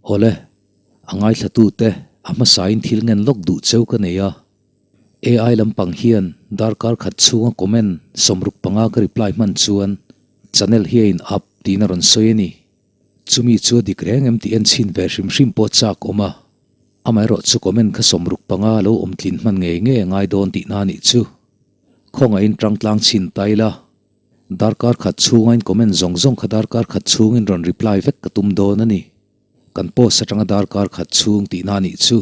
Awle, a ngaithlatute a hmasain thil ngen lawk duh cheu ka nei a. AI lampang hian darkar khat chhunga comment 65 ka reply hman chuan channel hi a in up tiin a rawn sawi a ni. Chumi chu a dik reng em tih en chhin ve hrim hrim pawh chak awm a. Amaherawh chu comment kha 65 a lo awm tlin hman ngei ngei a ngai dawn tihna a nih chu. Khawngaihin tangtlang chhin ta ila. Darkar khat chhungain comment zawng zawng kha darkar khat chhungin rawn reply vek ka tum dawn a ni. Kan post atanga darkar khat chhung tihna a nih chu.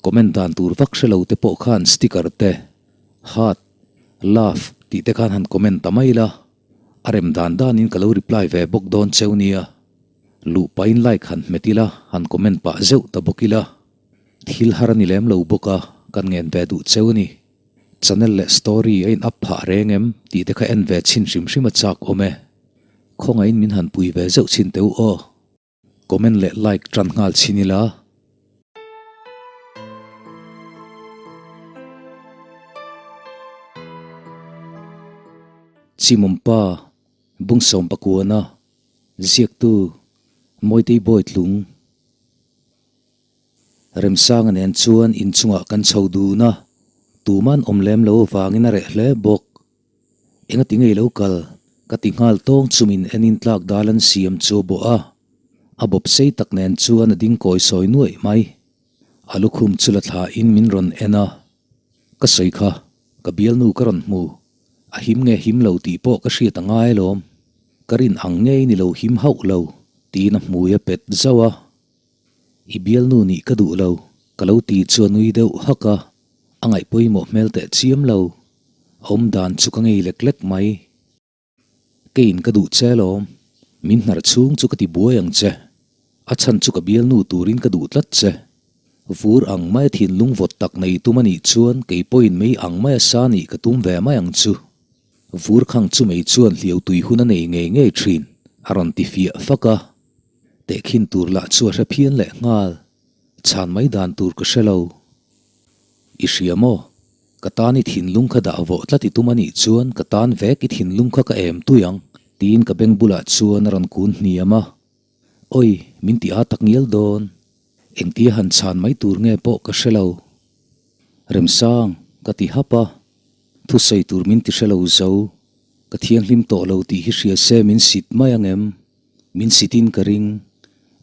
Comment dan tur vak hre lo te pawh khan sticker te, heart, love tih te khan han comment ta mai ila. A rem dan danin ka lo reply ve bawk dawn cheu nia. Luh pahin like han hmet ila, han comment pah zeuh ta bawk ila. Thil har a ni lem lo bawk a, kan ngen ve duh cheu a ni. Channel leh story a in up phah reng em tih te kha en ve chhin hrim hrim a chak awm e. Khawngaihin min han pui ve zeuh chhin teh u aw. Comment leh like tan nghal chhin ila. Chimawmpa, Bungsawm Pakuana, Ziaktu, Mawitei Bawitlung. Remsanga nen chuan inchungah kan chho dun a, tuman awm lem lo avangin a reh hle bawk. Engati ngei lo kal? Ka ti nghal tawng chu min en in tlak dal an siam chu a bawh a, a bawp sei tak nen chuan a ding kawi sawi nuaih mai. A lukhum chu la thla in min rawn en a, Ka sawi kha, ka bialnu ka rawn hmu, a him nge him lo tih pawh ka hriat a ngai alawm, ka rin ang ngei ni lo him hauh lo, tiin a hmui a pet zauh a. I bialnu nih ka duh lo, ka lo ti chu a nui deuh hak a, a ngaih pawimawh hmel teh chiam lo. A awm dan chu ka ngei lek lek mai. Keiin ka duh che alawm, min hnar chhung chu ka ti buai ang che. A chhan chu ka bialnu turin ka duh tlat che. Vur ang maia thinlung vawt tak nei tum a nih chuan kei pawhin mei ang maia sa nih ka tum ve mai ang chu. Vur khang chu mei chuan hliau tui hun a nei ngei ngei thin, a rawn ti fiah fak a. Tehkhin tur lah chu a hre phian leh nghal. Chhan mai dan tur ka hre lo. I hria maw? Ka tan i thinlung kha dah vawh tlat i tum a nih chuan ka tan vek i thinlung kha ka em tui ang, tiin ka beng bulah chuan a rawn kun hniam a. Oi, min ti a tak ngial dawn. Engtia han chhan mai tur nge pawh ka hre lo. Remsang, ka ti hap a. Thusawi tur min ti hre lo zo. Ka thianghlim tawh lo tih hi hria se min sit mai ang em? Min sitin ka ring.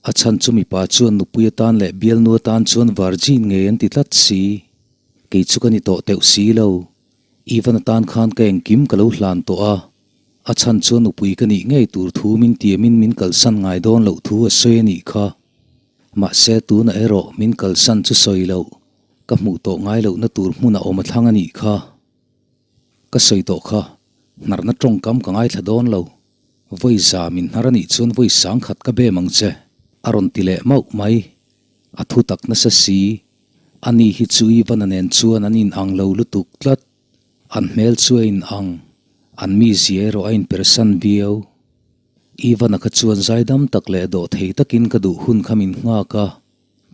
A chhan chu mipa chuan nupui atan leh bialnu atan chuan virgin ngei an ti tlat si. Kei chu ka ni tawh teuh si lo. Ivan atan khan ka engkim ka lo hlan tawh a. A chhan chuan nupui ka nih ngei tur thu min tiamin min kalsan ngai dawn loh thu a sawi a nih kha. Mahse tunah erawh min kalsan chu sawi loh. Ka hmuh tawh ngai lohna tur hmun a awm a thlang a nih kha. Ka sawi tawh kha. Hnarna tawngkam ka ngaithla dawn lo. Vawi za min hnar a nih chuan vawi sang khat ka bem ang che, a rawn ti leh mauh mai. A thu tak nasa si. Ani hi chu Ivana nen chuan an in ang lo lutuk tlat. An hmel chu a in ang, an mizia erawh a inpersan viau. Ivana kha chuan zaidam tak leh dawh thei takin ka duh hun kha min nghak a.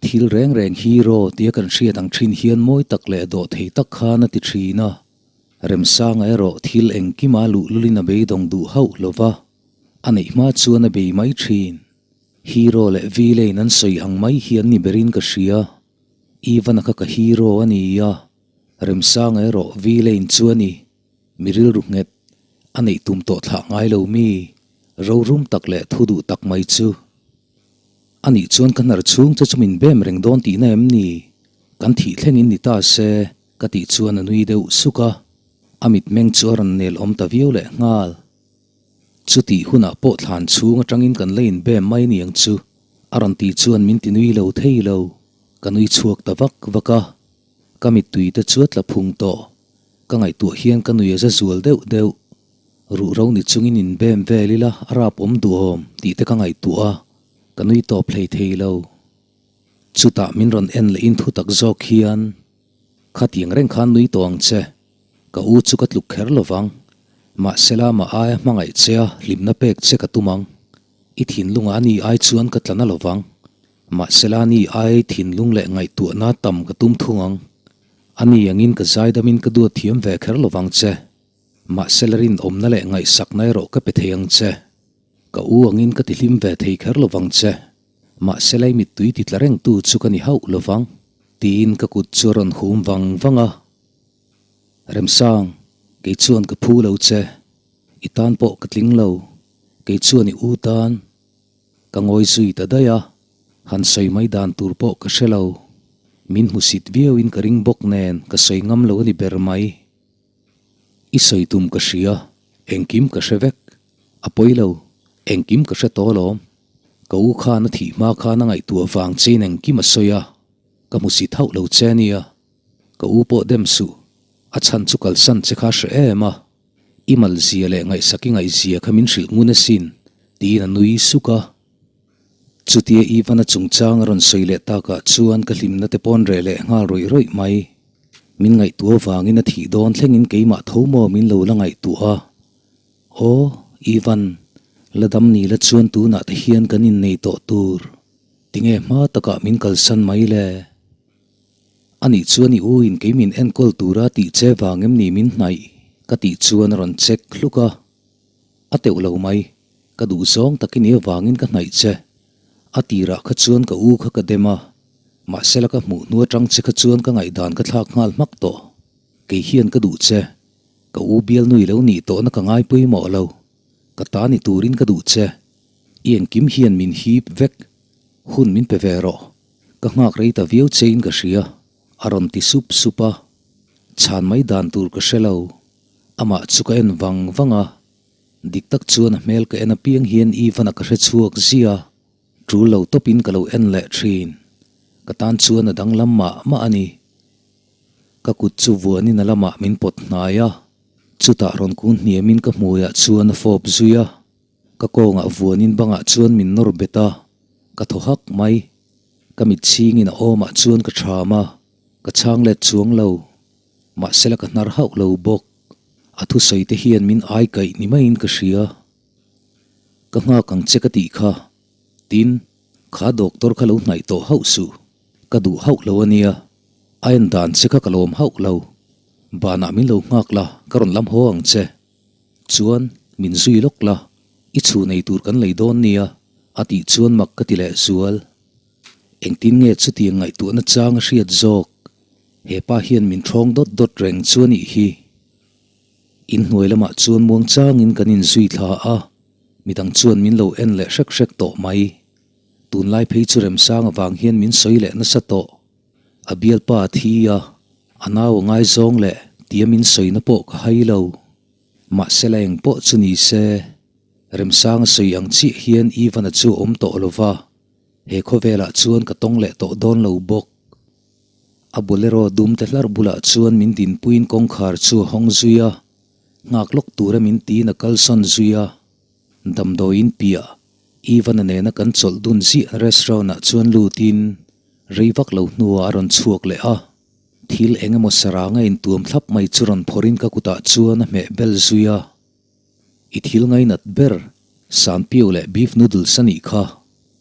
Thil reng reng hero tia kan hriat ang thin hian mawi tak leh dawh thei tak khan a ti thin a. Remsanga erawh thil engkima luhlulin a beidawng duh hauh lo va, a neih hma chuan a bei mai thin. Hero leh Villain an sawi ang mai hi an ni berin ka hria. Ivan-a kha ka hero a ni a, Remsanga erawh Villain chu a ni. Mi rilru nghet, a neih tum tawh thlah ngai lo mi, rorum tak leh thu duh tak mai chu. A nih chuan ka hnar chhung che chu min bem reng dawn tihna em ni? Kan thih thlengin ni ta se. Ka tih chuan a nui deuh suk a, a mitmeng chu a rawn nel awm ta viau leh nghal. Chutih hunah pawh thlan chhung atangin kan la inbem mai niang chu a rawn tih chuan min ti nui lo thei lo, ka nui chhuak ta vak vak a. Ka mittui te chu a tla phung tawh, ka ngaihtuah hian ka nui a za zual deuh deuh. Ruh ro ni chungin inbem vel ila a rap awm duhawm tih te ka ngaihtuah a, ka nui tawp hlei thei lo. Chutah min rawn en leh in thutak zawk hian, Khatiang reng khan nui tawh ang che, ka u chu ka tluk kher lovang. Mahsela mah aia hmangaih che a hlimna pek che ka tum ang. I thinlungah ani ai chuan ka tla na lovang. Mahsela ani ai thinlung leh ngaihtuahna tam ka tum thung ang. Ani angin ka zaidamin ka duat thiam ve kher lovang che. Mahsela rinawmna leh ngaihsakna erawh ka pe thei ang che. Ka u angin ka tihlim ve thei kher lovang che. Mahse lai mittui ti tla rengtu chu ka ni hauh lo vang, tiin ka kut chu a rawn hum vang vang a. Remsang, kei chuan ka phu lo che. I tan pawh ka tling lo, kei chuan i u tan. Ka ngawi zui ta daih a, han sawi mai dan tur pawh ka hre lo. Min hmusit viauin ka ring bawk nen ka sawi ngam lo a ni ber mai. I sawi tum ka hria, engkim ka hre vek. A pawi lo, engkim ka hre tawh alawm. Ka u khan a thih hma khan a ngaihtuah vang chein engkim a sawi a, ka hmusit hauh lo che ania. Ka u pawh dem suh, a chhan chu kalsan che kha hre em a. I malzia leh ngaihsak i ngaihzia kha min hrilh ngun asin, tiin a nui suk a. Chutia Ivan-a chungchang a rawn sawi leh takah chuan ka hlimna te pawn reh leh nghal rawih rawih mai. Min ngaihtuah avangin a thih dawn thlengin keimah tho maw min lo la ngaihtuah a. Aw, Ivan, la dam ni la chuan tunah te hian kan innei tawh tur. Tinge hma takah min kalsan mai le? Anih chuan i u in kei min enkawl tura tih che vang em ni min hnaih? Ka tih chuan a rawn check hluk a. A teuh lo mai, ka duh zawng takin i avangin ka hnaih che. A tirah kha chuan ka u kha ka dem a, mahsela ka hmuh hnu atang che kha chuan ka ngaihdan ka thlak nghal hmak tawh. Kei hian ka duh che, ka u bialnui lo nih tawhna ka ngai pawimawh lo. Ka ta ni turin ka duh che. I engkim hian min hip vek, hun min pe ve rawh. Ka nghak rei ta viau chein ka hria, a rawn ti sup sup a. Chhan mai dan tur ka hre lo. Amah chu ka en vang vang a. Dik tak chuan a hmel ka en apiang hian Ivan-a ka hre chhuak zia. Tul lo tawpin ka lo en leh thin. Ka tan chuan a danglam mah mah a ni. Ka kut chu vuanin a lamah min pawt hnai a. Chutah rawn kun hniamin ka hmuiah chuan a fawp zui a. Ka kawngah vuanin bangah chuan min nawr bet a, ka thaw hak mai. Ka mit chhingin a awmah chuan ka ṭham a, ka chhang let chuang lo. Mahsela ka hnar hauh lo bawk. A thusawi te hian min ai kaih ni maiin ka hria. Ka nghak ang che ka tih kha. Tin, kha doctor kha lo hnaih tawh hauh suh. Ka duh hauh lo a nia. A en dan che kha ka lawm hauh lo. Banah min lo nghak la, ka rawn lam haw ang che. Chuan, min zui lawk la, i chhu nei tur kan lei dawn nia, a tih chuan mak ka ti leh zual. Engtin nge chutiang ngaihtuahna chang a hriat zawk? He pa hian min ṭhawng dawt dawt reng chu a nih hi. Inhnuai lamah chuan muang changin kan inzui thla a, midang chuan min lo en leh hrek hrek tawh mai. Tunlai phei chu Remsang avang hian min sawi leh nasa tawh. A bialpa a thi a, a nau a ngaizawng leh tia min sawina pawh ka hai lo. Mahse la eng pawh chu ni se, Remsanga sawi ang chiah hian Ivan-a chu a awm tawh lo va, he khawvelah chuan ka tawng leh tawh dawn lo bawk. A bolero dum te hlar bulah chuan min dinpuiin kawngkhar chu a hawng zui a, nghak lawk tura min tiin a kalsawn zui a. Damdawiin piah, Ivan-a nena kan chawlh dun ziah restaurant-ah chuan lutin rei vak lo hnuah a rawn chhuak leh a. Thil eng emaw saranga intuam thlap mai chu rawn phawrhin ka kutah chuan a hmeh bel zui a. I thil ngainat ber, sanpiau leh beef noodles a nih kha,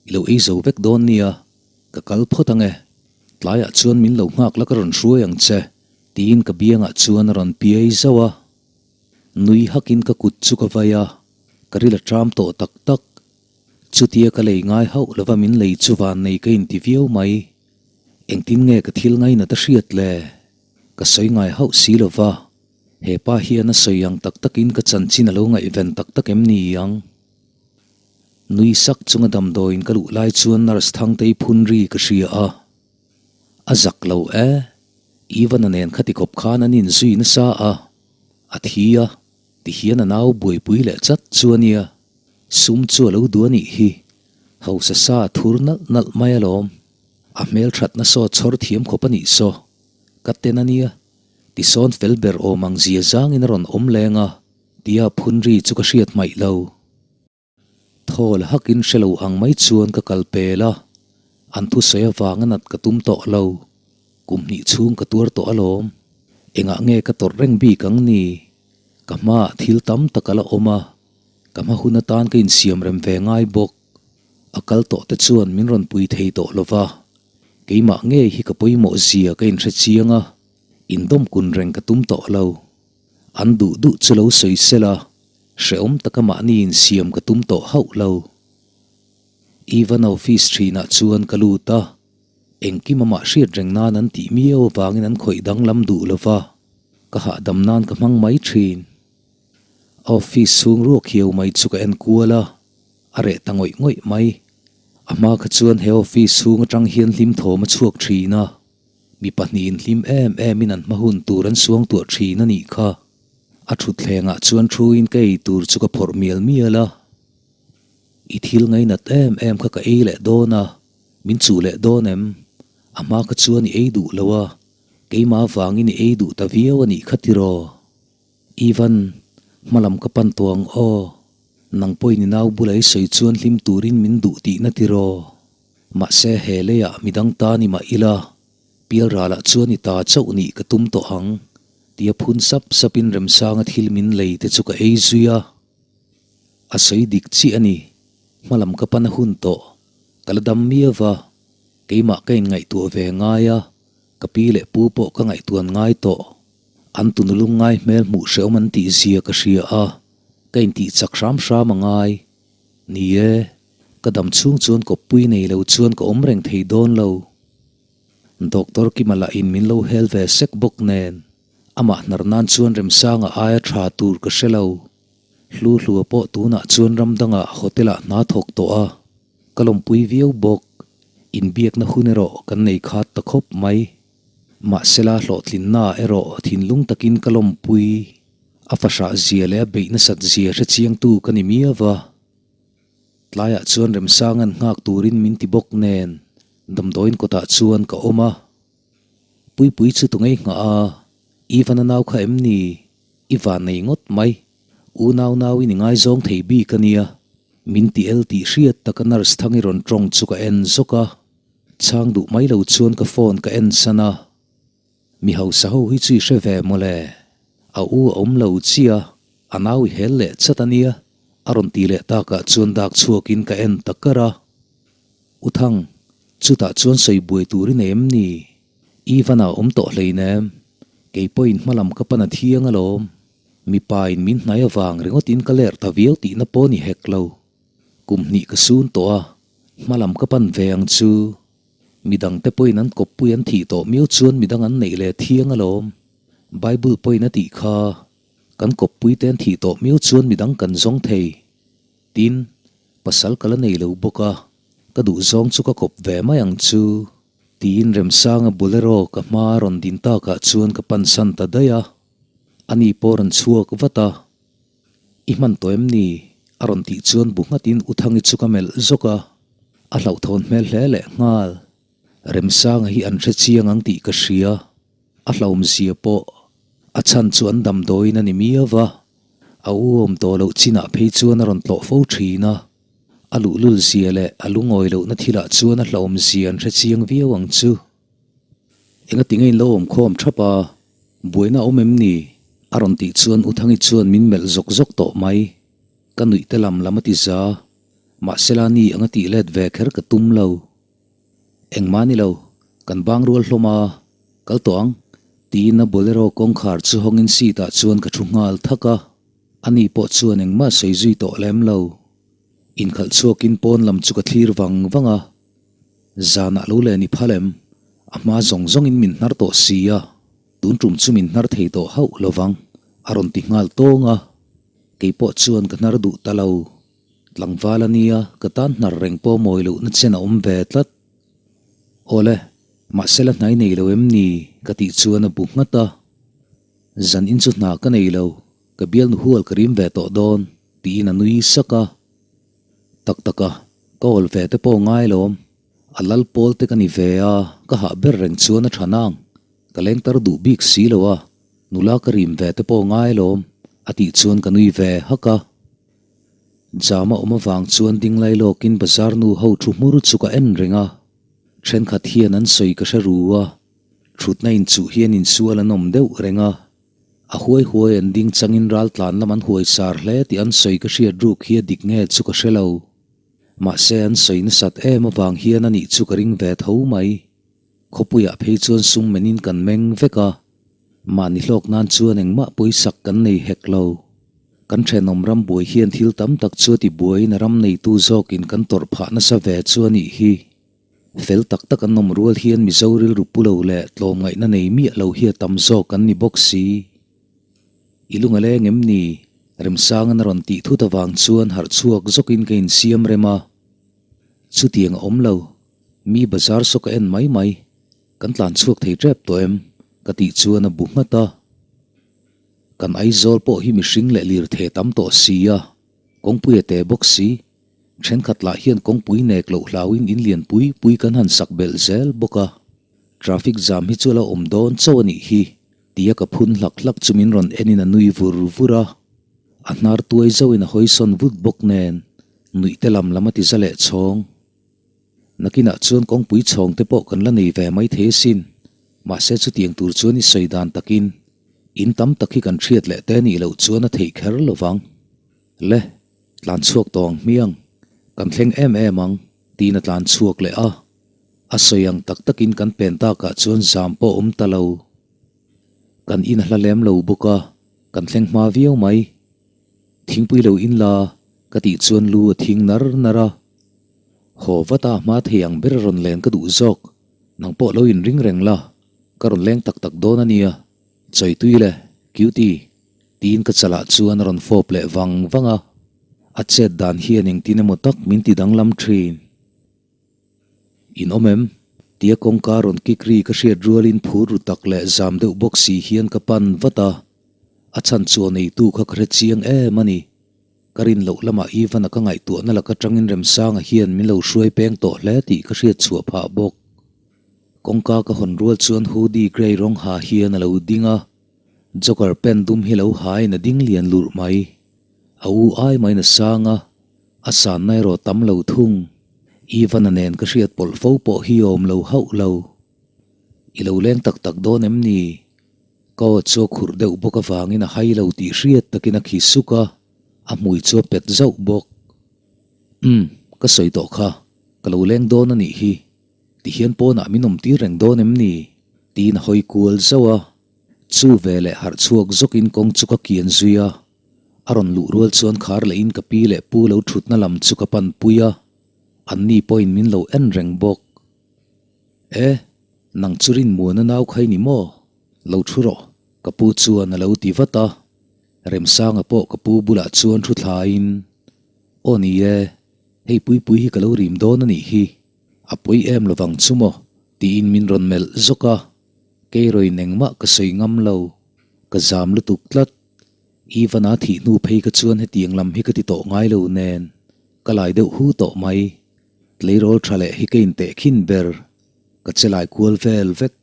i lo ei zo vek dawn nia, ka kal phawt ang e. Tlaiah chuan min lo nghak la ka rawn hruai ang che, tiin ka biangah chuan a rawn piai zauh a. Nui hakin ka kut chu ka vai a, ka ril a ṭam tawh tak tak. Chutia ka lei ngai hauh lova min lei chu vannei ka inti viau mai. Engtin nge ka thil ngainat a hriat le? Ka sawi ngai hauh si lova, he pa hian a sawi ang tak takin ka chanchin a lo ngaihven tak tak em ni ang? Nui sak chunga damdawiin ka luh lai chuan nurse Thangtei phun ri ka hria a. A zak lo e, Ivan-a nen khati khawp khan an inzui nasa a, a thi a. Tihian a nau buaipui leh chat chu a nia, sum chu a lo duh a nih hi, hausa sa a thur nalh nalh mai alawm. A hmelthatna saw chhawr thiam khawp a nih saw, ka ten a nia, tisawn fel ber awm ang zia zangin a rawn awm leng a, tia phun ri chu ka hriat hmaih lo. Thawl hakin hre lo ang mai chuan ka kal pel a, an thusawi avanga nat ka tum tawh lo. Kum hnih chhung ka tuar tawh alawm. Engah nge ka tawrh reng bik ang ni? Ka hmaah thil tam tak a la awm a, ka hma hun atan ka insiam rem ve ngai bawk. A kal tawh te chuan min rawn pui thei tawh lo va, keimah ngei hi ka pawimawh zia ka inhre chiang a, indawm kun reng ka tum tawh lo. An duh duh chu lo sawi sela, Hrehawm taka mahni insiam ka tum tawh hauh lo. Ivan-a office thinah chuan ka lut a, engkim amah hriat reng nan an tih miau avangin an khawih danglam duh lo va, ka hahdam nan ka hmang mai thin. A office chhung ruak hiau mai chu ka en kual a, a reh ta ngawih ngawih mai. A hma kha chuan he office chhung atang hian hlim thawm a chhuak thin a, mi pahnihin hlim em emin an hma hun tur an suangtuah thin a nih kha. A thutthlengah chuan thuin ka ei tur chu ka phawrh mial mial a. I thil ngainat em em kha ka ei leh dawn a, min chuh leh dawn em? A hma kha chuan i ei duh lo a, keimah avangin i ei duh ta viau a nih kha tiraw? Ivan, hmalam ka pan tawh ang aw. Nang pawhin i nau bula i sawi chuan hlim turin min duh tihna tiraw? Mahse he leiah midang ta ni mah ila, Pialralah chuan i ta chauh nih ka tum tawh ang, tia phun sap sapin Remsanga thil min lei te chu ka ei zui a. A sawi dik chiah a ni, hmalam ka pan a hun tawh, ka la dam miau va, keimah ka inngaihtuah ve ngai a, ka pi leh pu pawh ka ngaihtuan ngai tawh. An tunulung ngai hmel hmuh hrehawm an tih zia ka hria a, ka intih chak hram hram a ngai. Ni e, ka dam chhung chuan kawppui nei lo chuan ka awm reng thei dawn lo. Doctor Kima lahin min lo hel ve sek bawk nen, amah hnar nan chuan Remsanga aia tha tur ka hre lo. Hlu hlua pawh tunah chuan ram dangah hotel-ah hna thawk tawh a, ka lawmpui viau bawk. Inbiakna hun erawh kan nei khat ta khawp mai. Mahsela hlawhtlinnaah erawh thinlung takin ka lawmpui. A fahrah zia leh a beih nasat zia hrechiangtu ka ni miau va. Tlaiah chuan Remsanga'n nghak turin min ti bawk nen damdawiin kawtah chuan ka awm a. Puipui chu tu ngei nghah a, Ivan a nau kha em ni? I van nei ngawt mai. Unau nau in i ngaizawng thei bik a nia. Min ti el tih hriat taka nurse Thangi rawn tawng chu ka en zawk a. Chhang duh mai lo chuan ka phone ka en san a. Mi hausa ho hi chu i hre ve mawle. A u a awm lo chiah a, a nau i hel leh chat a nia. A rawn ti leh takah chuan dak chhuakin ka en ta kar a. U Thang, chutah chuan sawi buai tur i nei em ni? Ivan-a awm tawh hleinem. Kei pawhin hmalam ka pan a thiang alawm. Mipa in min hnai avang ringawtin ka ler ta viau tihna pawh ni hek lo. Kum hnih ka sun tawh a, hmalam ka pan ve ang chu. Midangte pawhin an kawppui an thih tawh miau chuan midang an neih leh thiang alawm. Bible pawhin a tih kha. Kan kawppui te an thih tawh miau chuan midang kan zawng thei. Tin, pasal ka la nei lo bawk a, ka duh zawng chu ka kawp ve mai ang chu. Tiin Remsanga Bolero ka hma a rawn din takah chuan ka pansan ta daih a. Ani pawh rawn chhuak vat a. I hman tawh em ni? A rawn tih chuan bu nghatin U Thangi chu ka melh zawk a. A hlauhthawn hmel hle leh nghal. Remsanga hi an hre chiang ang tih ka hria. A hlauhawmzia pawh a chhan chu an damdawiin a ni miau va, a u awm tawh loh chinah phei chuan a rawn tlawh fo thin a. A luhlul zia leh a lungawi lohna thilah chuan a hlauhawmzia an hre chiang viau ang chu. Engati nge in lo awm khawm thap a, buaina a awm em ni? A rawn tih chuan U Thangi chuan min melh zawk zawk tawh mai. Ka nuih te lam lam a ti za. Mahsela ni anga tih let ve kher ka tum lo. Engmah ni lo, kan bang rual hlawm a, kal tawh ang, tiin a Bolero kawngkhar chu hawngin seat ah chuan ka thu nghal thak a, ani pawh chuan engmah sawi zui tawh lem lo. Inkhalh chhuakin pawn lam chu ka thlir vang vang a, zanah lo len i phal em? A hma zawng zawngin min hnar tawh si a, tun tum chu min hnar thei tawh hauh lo vang, a rawn ti nghal tawng a, kei pawh chuan ka hnar duh ta lo. Tlangval a nia, ka tan hnar reng pawh mawi lohna chen a awm ve tlat. Awle, mahse la hnai nei lo em ni? ka tih chuan a bu nghat a. Zan in chu hna ka nei lo, ka bialnu hual ka rim ve tawh dawn, tiin a nui sak a. Tak tak a, ka awl ve te pawh ngai lawm. A lal pawl te ka ni ve a, ka hah ber reng chuan a tha nang. Ka leng tar duh bik si lo a, nula ka rim ve te pawh ngai lawm, a tih chuan ka nui ve hak a. Jam a awm avang chuan ding lai lawkin bazar nu ho thu hmur chu ka en reng a, thenkhat hian an sawi ka hre ru a, thutna inchuh hian insual an awm deuh reng a, a huai huai an ding changin ral tlan lam an huai sar hle tih an sawi ka hriat ruk hi a dik nge chu ka hre lo. Mahse an sawi nasat em avang hian anih chu ka ring ve tho mai. Khawpuiah phei chuan sum menin kan meng vek a, mahni hlawk nan chuan engmah pawisak kan nei hek lo. Kan thenawm ram buai hian thil tam tak chu a ti buaiin a ram neitu zawkin kan tawrh phah nasa ve chu a nih hi. Fel tak tak an awm rual hian Mizo rilru pu lo leh tlawmngaihna nei miah lo hi a tam zawk an ni bawk si. I lung a leng em ni? Remsangan a rawn tih thut avang chuan harh chhuak zawkin ka insiam rem a. Chutiang a awm lo. Mi bazar saw ka en mai mai. Kan tlan chhuak thei tep tawh em? Ka tih chuan a bu nghat a. Kan Aizawl pawh hi mihring leh lirthei a tam tawh si a, kawngpui a te bawk si. Thenkhat lah hian kawngpui nek loh hlauin in lian pui pui kan han sak belh zel bawk a. Traffic jam hi chu a lo awm dawn chauh a nih hi, tia ka phun hlak hlak chu min rawn enin a nui vur vur a. A hnar tuai zauhin a hawisawn vut bawk nen, nuih te lam lam a ti za leh chhawng. Nakinah chuan kawngpui chhawng te pawh kan la nei ve mai thei asin. Mahse chutiang tur chuan i sawi dan takin in tam tak hi kan hriat leh te nih loh chuan a theih kher lo vang. Le, tlan chhuak tawh ang hmiang, kan thleng em em ang, tiin a tlan chhuak leh a. A sawi ang tak takin kan pen takah chuan zam pawh awm ta lo. Kan in a hla lem lo bawk a, kan thleng hma viau mai. Thingpui lo in la, ka tih chuan lu a thing nar nar a. Haw vat a, hma thei ang ber a rawn len ka duh zawk. Nang pawh lo inring reng la, ka rawn leng tak tak dawn a nia. Chawitui le, cutie, tiin ka chalah chuan a rawn fawp leh vang vang a. A chet dan hian engtin emaw tak min ti danglam thin. In awm em? Tia kawngka rawn kik ri ka hriat rualin phur ru tak leh zam deuh bawk si hian ka pan vat a. A chhan chu a neitu kha ka hre chiang em a ni. Ka rin loh lamah Ivan-a ka ngaihtuahna laka tangin Remsanga hian min lo hruai peng tawh hle tih ka hriat chhuah phah bawk. Kawngka ka hawn rual chuan hoodie grey rawng ha hian a lo ding a, jogger pant dum hi lo hain a ding lian lurh mai. A u ai maiin a sang a, a sanna erawh tam lo thung. Ivan-a nen ka hriat pawlh fo pawh hi awm lo hauh lo. I lo leng tak tak dawn em ni? Ka aw chu a khurh deuh bawk avangin a hai lo tih hriat takin a khi suk a, a hmui chu a pet zauh bawk. Umm, ka sawi tawh kha, ka lo leng dawn a nih hi. Tihian pawnah min awm tir reng dawn em ni? Tiin a hawi kual zauh a. Chu veleh harh chhuak zawkin kawng chu ka kian zui a. A rawn luh rual chuan khar lehin ka pi leh pu lo thutna lam chu ka pan pui a, anni pawhin min lo en reng bawk. E, nang chu Rinmuana nau kha i ni maw? Lo thu rawh, ka pu chuan a lo ti vat a. Remsanga pawh ka pu bulah chuan thu thlaiin, Aw ni e, hei Puipui hi ka lo rim dawn a nih hi, a pawi em lovang chu maw? tiin min rawn melh zawk a. Keirawin engmah ka sawi ngam lo, ka zam lutuk tlat. Ivan-a thih hnu phei ka chuan hetiang lam hi ka ti tawh ngai lo nen, ka lai deuh hu tawh mai. Tleirawl tha leh hi ka inteh khin ber, ka che lai kual vel vek.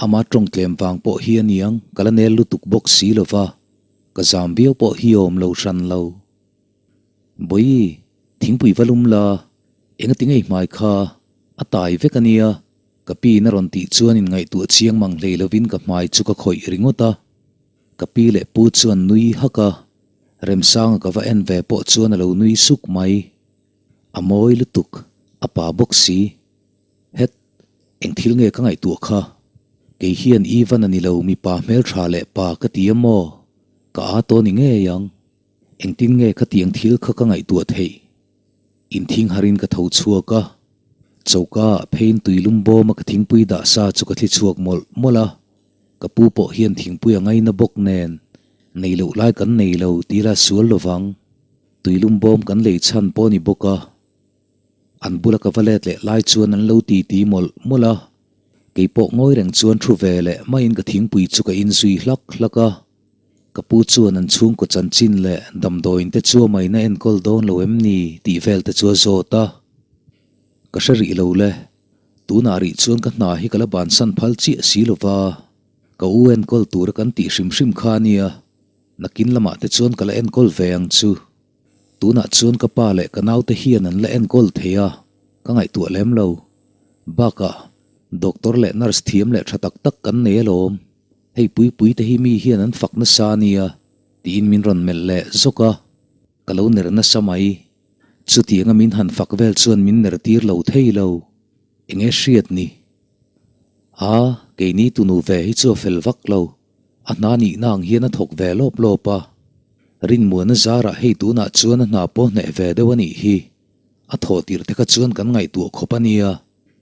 Ama tawng tlem vang pawh hi a niang, ka la nel lutuk bawk si lo va, ka zam viau pawh hi awm lo hran lo. Bawihi, thingpui va lum la, engati ngei hmai kha, a tai vek a nia, ka pi in a rawn tih chuan inngaihtuah chiang mang hlei lovin ka hmai chu ka khawih ringawt a. Ka pi leh pu chuan nui hak a, Remsanga ka va en ve pawh chuan a lo nui suk mai. A mawi lutuk, a pa bawk si. Het, eng thil nge ka ngaihtuah kha? Kei hian Ivan a ni lo mipa hmeltha leh pa ka ti a maw? Ka aa tawh ni ngei ang. Engtin nge khatiang thil kha ka ngaihtuah theih? Inthing harin ka tho chhuak a, choka ah pheiin tuilum bawma ka thingpui dah sa chu ka thli chhuak mawlh mawlh a. Ka pu pawh hian thingpui a ngaina bawk nen, nei loh lai kan nei lo tih la sual lovang. Tuilum bawm kan lei chhan pawh a ni bawk a, an bula ka va let leh lai chuan an lo ti ti mawlh mawlh a, kei pawh ngawi reng chuan thu ve leh maiin ka thingpui chu ka inzui hlak hlak a, ka pu chuan an chhungkaw chanchin leh damdawiin te chu a maina enkawl dawn lo em ni tih vel te chu a zawt a, ka hre rih lo le, tunah rih chuan ka hna hi ka la bansan phal chiah si lo va, ka u enkawl tura kan tih hrim hrim kha a nia. Nakin lamah te chuan ka la enkawl ve ang chu. Tunah chuan ka pa leh ka naute hian an la enkawl thei a, ka ngaihtuah lem lo. Bakah, doctor leh nurse thiam leh tha tak tak kan nei alawm. Hei Puipui te hi mi hian an fak nasa a nia, tiin min rawn melh leh zawk a. Ka lo ner nasa mai. Chutianga min han fak vel chuan min ner tir lo thei lo. Enge hriat ni? A, keini tunu ve hi chu a fel vak lo. A hna nihna ang hian a thawk ve lawp lawp a. Rinmuana zarah hei tunah chuan a hna pawh hneh ve deuh a nih hi. A thawh tirh te kha chuan kan ngaihtuah khawp a nia,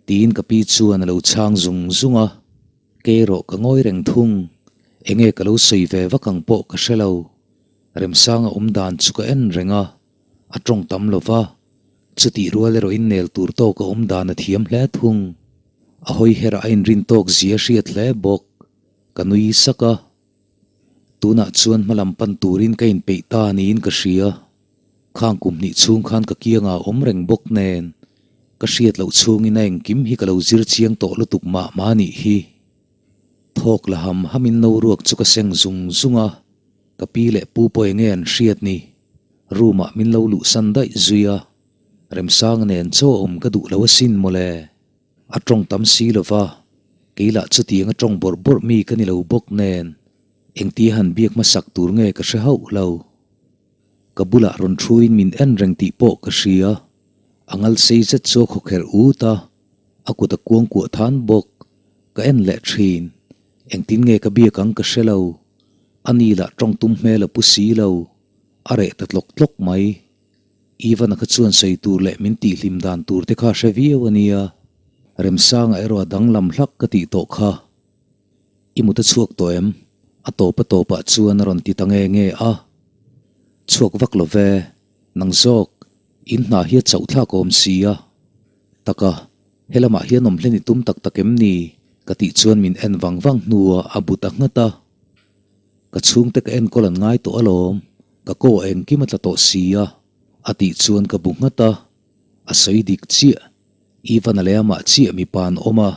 tiin ka pi chuan a lo chhang zung zung a. Kei erawh ka ngawi reng thung, enge ka lo sawi ve vak ang pawh ka hre lo. Remsanga awm dan chu ka en reng a, a tawng tam lo va, chutih rual erawh in nel tur tawk a awm dan a thiam hle thung. A hawi herah a inrin tawk zia hriat hle bawk. Ka nui sak a. Tunah chuan hmalam pan turin ka inpeih ta niin ka hria. Khang kum hnih chhung khan ka kiangah a awm reng bawk nen, ka hriat loh chhungin a engkim hi ka lo zir chiang tawh lutuk mah mah nih hi. Thawk la ham hamin no ruak chu ka seng zung zung a, ka pi leh pu pawh enge an hriat ni. Room ah min lo luhsan daih zui a, Remsanga nen chaw awm ka duh lo asin mawle. A tawng tam si lo va, kei lah chutiang a tawng bawrh bawrh mi ka ni lo bawk nen, engtia han biak hmasak tur nge ka hre hauh lo. Ka bulah rawn thuin min en reng tih pawh ka hria, a ngal sei zet chu a khawkherh ut a, a kut a kuang kuah than bawk, ka en leh thin, engtin nge ka biak ang ka hre lo, a ni lah tawng tum hmel a pu si lo, a reh ta tlawk tlawk mai. Ivan-a kha chuan sawi tur leh min tihhlim dan tur te kha hre viau a nia. Remsanga erawh a danglam hlak ka tih tawh kha. I mut a chhuak tawh em? A tawp a tawpah chuan a rawn ti ta nge nge a. Chhuak vak lo ve, nang zawk, in hna hi a chauh thlak awm si a. Taka, helamah hian awm hlen i tum tak tak em ni? Ka tih chuan min en vang vang hnuah a bu ta nghat a. Ka chhungte ka enkawl an ngai tawh alawm, ka ko a engkim a tla tawh si a, a tih chuan ka bu nghat a, a sawi dik chiah. Ivan a leh amah chiah mipa an awm a,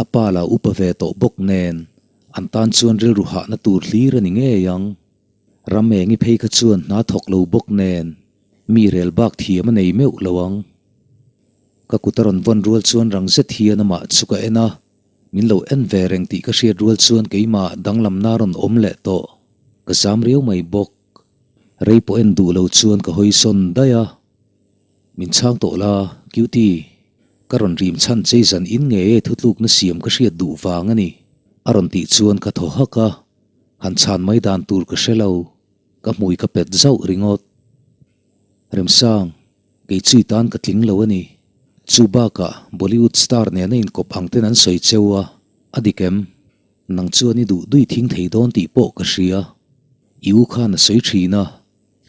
a pa la upa ve tawh bawk nen, an tan chuan rilru hahna tur hlir a ni ngei ang. Ram engi phei kha chuan hna thawk lo bawk nen, mi rel bak thiam a nei meuh lo ang. Ka kut a rawn vawn rual chuan rang zet hian amah chu ka en a, Min lo en ve reng tih ka hriat rual chuan keimah danglamna rawn awm leh tawh. Ka zam riau mai bawk. Rei pawh en duh lo chuan ka hawi sawn daih a. Min chhang tawh la, Cutie. Ka rawn rim chhan chei zan in nge e thutlukna siam ka hriat duh vang a ni. A rawn tih chuan ka thaw hak a, han chhan mai dan tur ka hre lo. Ka hmui ka pet zauh ringawt. Remsang, kei chui tan ka tling lo a ni. Chu bakah Bollywood star nena inkawp ang ten an sawi cheu a, a dik em? Nang chuan i duh dui thing thei dawn tih pawh ka hria. I u khan a sawi thin a,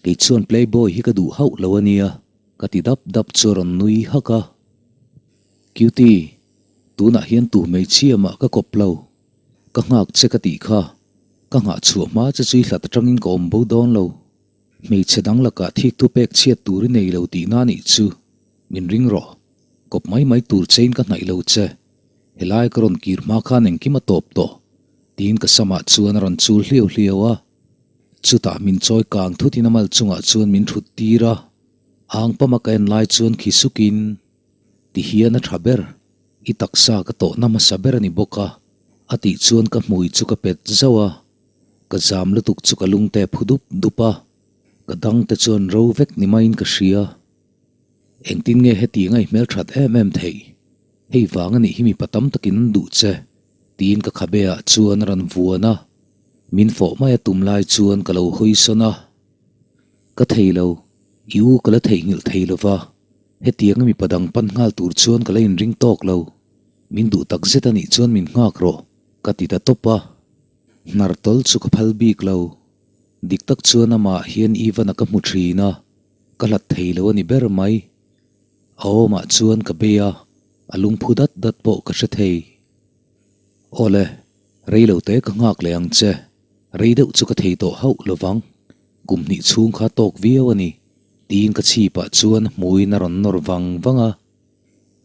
kei chuan playboy hi ka duh hauh lo a nia, ka ti dap dap chu a rawn nui hak a. Cutie, tunah hian tu hmeichhia mah ka kawp lo. Ka nghak che ka tih kha, ka nghah chhuah hma che chu i hlat atangin ka awm bo dawn lo. Hmeichhe dang lakah thik thu pek chhiat tur i nei lo tihna nih chu min ring rawh. Kawp mai mai tur chein ka hnaih lo che. Helai ka rawn kir hma khan engkim a tawp tawh, tiin ka samah chuan a rawn chul hliau hliau a. Chutah min chawi kang thutin a mal chungah chuan min thut tir a. Ang pama ka en lai chuan khi sukin, Ti hian a tha ber, i taksa ka tawhna hmasa ber a ni bawk a, a tih chuan ka hmui chu ka pet zauh a. Ka zam lutuk chu ka lungte phu dup dup a, ka dangte chuan ro vek ni maiin ka hria. Engtin nge hetiang a i hmelthat em em theih? Hei vang a nih hi mipa tam takin an duh che, tiin ka khabe ah chuan a rawn vuan a. Min fawh mai a tum lai chuan ka lo hawi sawn a. Ka thei lo, i u ka la theihnghilh thei lo va, hetiang a mipa dang pan nghal tur chuan ka la inring tawk lo. Min duh tak zet a nih chuan min nghak rawh, ka ti ta tawp a. Hnar tawl chu ka phal bik lo. Dik tak chuan amah hian Ivan-a ka hmu thin a, ka hlat thei lo a ni ber mai. A awmah chuan ka bei a, a lungphu dat dat pawh ka hre thei. Awle, rei lo te ka nghak leh ang che. Rei deuh chu ka thei tawh hauh lo vang. Kum hnih chhung kha tawk viau a ni, tiin ka chhipah chuan hmuin a rawn nawr vang vang a.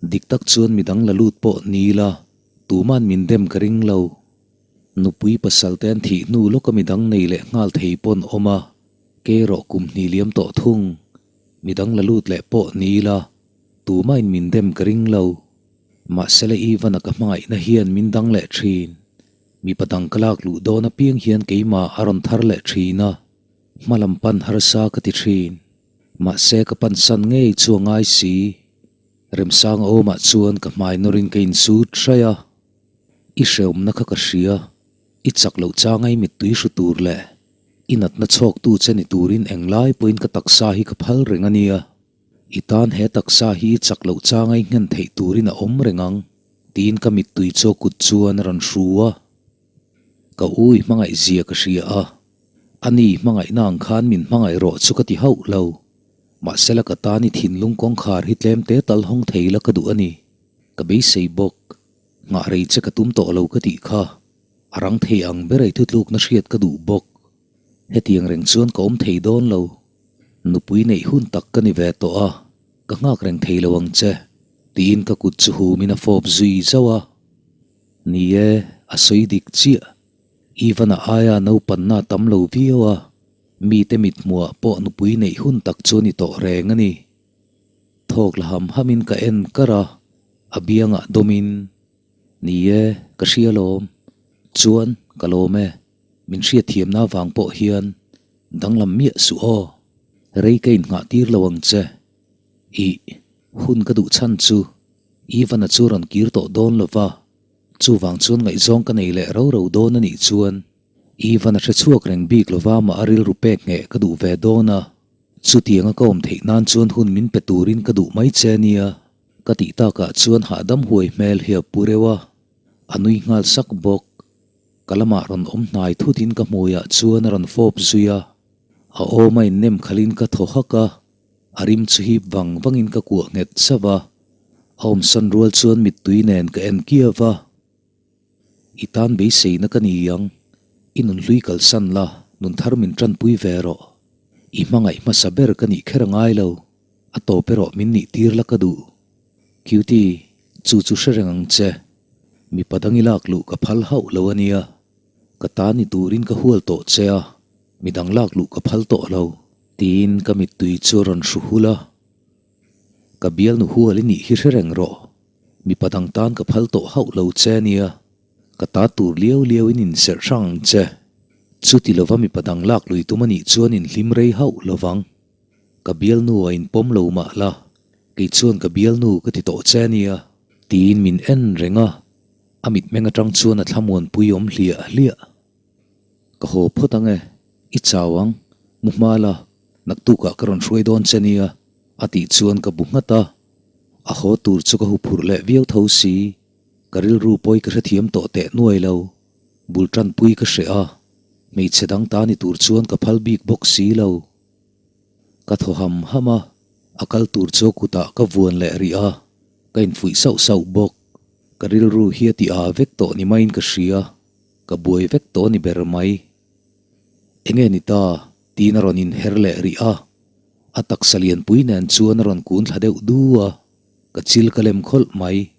Dik tak chuan midang la lut pawh ni la, tuman min dem ka ring lo. Nupui pasal te an thih hnu lawka midang nei leh nghal thei pawn awm a, ke erawh kum hnih liam tawh thung. Midang la lut leh pawh ni ila, tumahin min dem ka ring lo. Mahsela Ivan-a ka hmangaihna hian min dang leh thin. Mipa dang ka lak luh dawn apiang hian keimah a rawn thar leh thin a, hma lam pan harsa ka ti thin. Mahse ka pansan ngei chu a ngai si. Remsanga awmah chuan ka hmai nawrin ka insut hraih a. I hreawmna kha ka hria, i chak loh changa i mittui hru tur leh. I natna chhawktu che ni turin englai pawhin ka taksa hi ka phal reng a nia. I tan he taksa hi chak loh changa i nghen theih turin a awm reng ang, tiin ka mittui chu a kut chuan a rawn hru a. Ka u i hmangaih zia ka hria a, a ni hmangaihna ang khan min hmangaih rawh chu ka ti hauh lo. Mahsela ka tan i thinlung kawngkhar hi tlem te tal hawng thei la ka duh a ni. Ka beisei bawk. Nghah rei che ka tum tawh lo ka tih kha. A rang thei ang ber ei thutlukna hriat ka duh bawk. Hetiang reng chuan ka awm thei dawn lo. Nupui neih hun tak ka ni ve tawh a, ka nghak reng thei lo ang che, tiin ka kut chu humin a fawp zui zauh a. Ni e, a sawi dik chiah. Ivan-a aia naupanna a tam lo viau a, mite mithmuhah pawh nupui neih hun tak chu a ni tawh reng a ni. Thawk la ham hamin ka en kar a, a biangah dawmin, Ni e, ka hria lawm. Chuan, ka lawm e. Min hriatthiamna avang pawh hian danglam miah suh aw. Rei ka innghah tir lo ang che. Ih, hun ka duh chhan chu Ivan-a chu rawn kir tawh dawn lo va, chuvang chuan ngaihzawng ka nei leh ro ro dawn a nih chuan Ivan-a hre chhuak reng bik lo va mah a rilru pek ngheh ka duh ve dawn a. Chutianga ka awm theih nan chuan hun min pe turin ka duh mai che nia ka tih takah chuan hahdam huai hmel hi a pu reuh a, a nui nghal sak bawk. Ka lamah rawn awm hnai thutin ka hmuiah chuan a rawn fawp zui a, a awm a innem khalhin ka thaw hak a, a rim chu hip vang vangin ka kuah nghet sauh a, a awmsan rual chuan mittui nen ka en kiau a. I tan beiseina ka ni ang, i nunhlui kalsan la, nun thar min tanpui ve rawh. I hmangaih hmasa ber ka nih kher a ngai lo, a tawp erawh min nih tir la ka duh. Cutie, chu chu hre reng ang che. Mipa dang i lak luh ka phal hauh lo a nia. Ka ta ni turin ka hual tawh che a, midang lak luh ka phal tawh lo. Tiin ka mittui chu a rawn hru hul a. Ka bialnu hual i nih hi hre reng rawh. Mipa dang tan ka phal tawh hauh lo che a nia. Ka ta tur liau liau in inserh hrang ang che. Chuti lova mipa dang lak lui tum a nih chuan inhlim rei hauh lovang. Ka bialnu a inpawm lo mah la, kei chuan ka bialnu ka ti tawh che ania. Tiin min en reng a, a mitmeng atang chuan a thlamuanpui awm hliah hliah. Ka haw phawt ang e, i chau ang, mu hma la, naktukah ka rawn hruai dawn che nia, a tih chuan ka bu nghat a. A haw tur chu ka huphurh leh viau tho si, ka rilru pawi ka hrethiam tawh teh nuai lo. Bul tanpui ka hreh a, hmeichhe dang ta ni tur chuan ka phal bik bawk si lo. Ka thaw ham ham a, a kal tur chu a kutah ka vuan leh rih a, ka infuih sauh sauh bawk. Ka rilru hi a ti aa vek tawh ni maiin ka hria, ka buai vek tawh a ni ber mai. Enge ni ta? tiin a rawn inher leh rih a, a taksa lianpui nen chuan a rawn kun thla deuh du a, ka chil ka lem khawlh mai.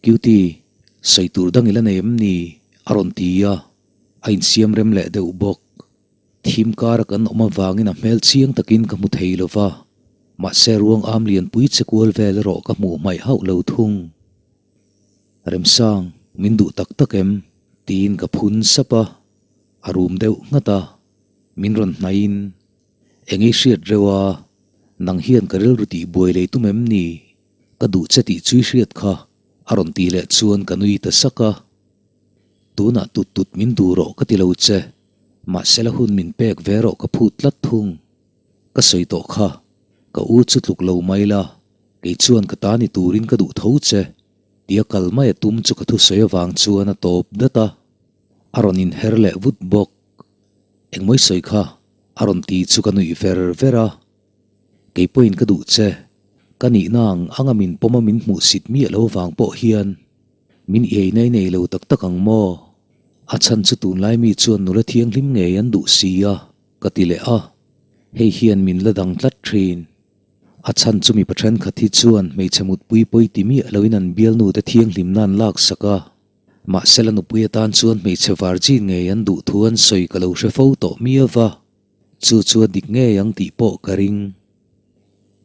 Cutie, sawi tur dang i la nei em ni? a rawn ti a, a insiam rem leh deuh bawk. Thim kara kan awm avangin a hmel chiang takin ka hmu thei lo va, mahse ruang am lianpui che kual vel erawh ka hmuh hmaih hauh lo thung. Remsang, min duh tak tak em? tiin ka phun sap a, a rum deuh nghat a, min rawn hnaihin, Eng ei hriat reuh a, nang hian ka rilru tih buai lei tum em ni? Ka duh che tih chu i hriat kha, a rawn tih leh chuan ka nui ta sak a. Tunah tut tut min duh rawh ka ti lo che, mahsela hun min pek ve rawh ka phut tlat thung. Ka sawi tawh kha, ka u chu tluk lo mai la, kei chuan ka ta ni turin ka duh tho che, tia kal mai a tum chu ka thusawi avang chuan a tawp dat a. A rawn inher leh vut bawk. Engmawi sawi kha, a rawn ti chu ka nuih ver ver a. Kei pawhin ka duh che, ka nihna ang anga min pawm a min hmuh sit miah lo vang pawh hian min iai nai nei lo tak tak ang maw? A chhan chu tunlai mi chuan nula thianghlim ngei an duh si a, ka ti leh a, hei hian min la dang tlat thin. A chhan chu mipa thenkhat hi chuan hmeichhe mutpui pawi ti miah loin an bialnu te thianghlimna an laksak a, mahsela nupui atan chuan hmeichhe virgin ngei an duh thu an sawi ka lo hre fo tawh miau va. Chu chu a dik ngei ang tih pawh ka ring.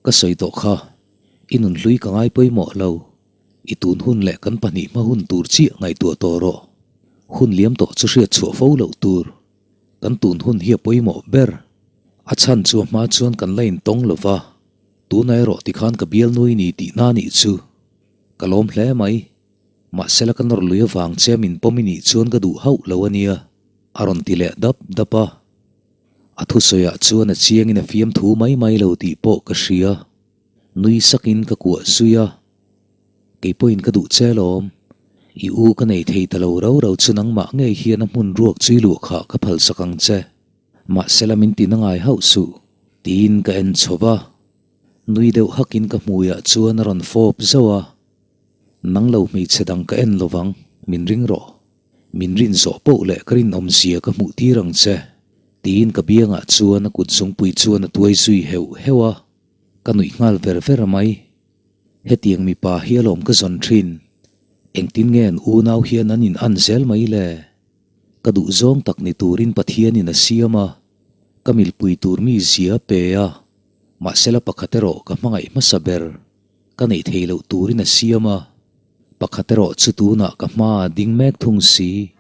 Ka sawi tawh kha, i nunhlui ka ngai pawimawh lo. I tun hun leh kan pahnih hma hun tur chiah ngaihtuah tawh rawh. Hun liam tawh chu hriat chhuah fo loh tur. Kan tun hun hi a pawimawh ber. A chhan chu a hma chuan kan la intawng lo va, tuna erawh tikhan ka bialnui ni tih na nih chu. Ka lawm hle mai. Mahsela ka nawr lui avang che min pawm i nih chuan ka duh hauh lo a nia, a rawn ti leh dap dap a. A thusawiah chuan a chiangin a fiamthu mai mai lo tih pawh ka hria. Nui sakin ka kuah zui a. Kei pawhin ka duh che alawm. I u ka nei thei ta lo rau rau chu nangmah ngei hian a hmun ruak chui luh kha ka phalsak ang che. Mahsela min ti na ngai hauh suh, tiin ka en chho va. Nui deuh hakin ka hmuiah chuan a rawn fawp zauh a. Nang lo hmeichhe dang ka en lovang, min ring rawh. Min rin zawh poh leh ka rinawmzia ka hmuh tir ang che, tiin ka biangah chuan a kut zungpui chuan a tuai zui heuh heuh a. Ka nuih nghal ver ver mai. Hetiang mipa hi alawm ka zawn thin. Engtin nge an unau hian an in an zel mai le? Ka duh zawng tak ni turin Pathianin a siam a, ka milpui tur mi zia a pe a, mahsela pakhat erawh ka hmangaih hmasa ber, ka neih thei loh turin a siam a, pakhat erawh chu tunah ka hma a ding mek thung si.